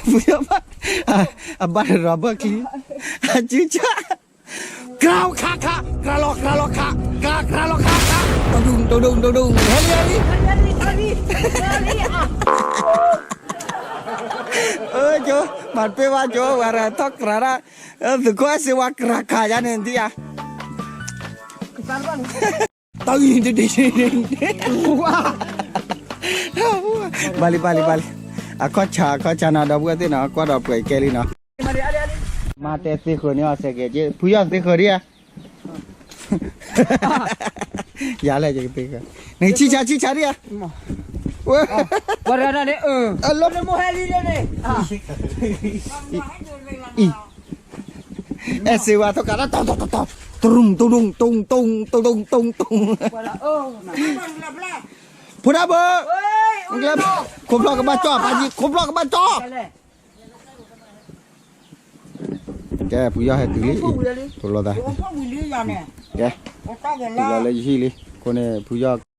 ဖုယီၢ်ဘၣ်, အဘၣ်ရၤဘၢၣ်ချံ, အစုဆၣ်, ကြၢးခးခး, ကြၢးလီၤခးလီၤခး, ကြၢးကြၢးလီၤခးခး, တဒူၣ်တဒူၣ်တဒူၣ်, ဟဲလံဟဲလံ, အၢ ကၠိ, မၤတပ့ၢ်ဘၣ်ကၠိ, ဝဲရၤထီၣ်ကြၢးဒၣ်, သုးခိၣ်အဲၣ်စ့ဝါကြၢးခးယါန့ၣ်ဒံးဧါ, တၢ်အံၤတဒံး, ဘၣ်လံဘၣ်လံဘၣ်လံ, အခီၣ်ဆါအခီၣ်ဆါနီၤ ဒီပုၢ်ဝဲၢ်သ့ၣ်နီၤ ကွၢ်ဒီးပှဲၤကဲလံနီၤ, မၤတဲသ့ဃၢၤန့ၣ်အီၤ စဲးကဲးက့ ဖုယီၢ်သ့ဃၢၤဒံးဧါ ယၤလဲၣ်ယကသ့ဃၢၤ, နကဆံၣ်ဆါဆံၣ်ဆါဒံးဧါ, ဝဲ, ဝဲဒၣ်န့ၣ်, အလၢ, အဲၣ်စ့ဝါထီၣ်ကးဒၣ် တီတီတီတီ, တရူၢ် တဒူၣ် တူၢ် တူၢ် တူၢ် တူၢ် တူၢ်, ဖိဒါဘၢ, ခိၣ်ဖျီၣ်ကဘၣ်ကၠီၣ်, ပာ်ယံၤ ခိၣ်ဖျီၣ်ကဘၣ်ကၠီၣ် ကဲ ဖုယီၢ်ဟဲတုၤလံ, တိၤလီၤသး, ကဲ, တုၤလီၤလၢယဟံၣ်လံ, အဃိန့ၣ် ဖုယီၢ်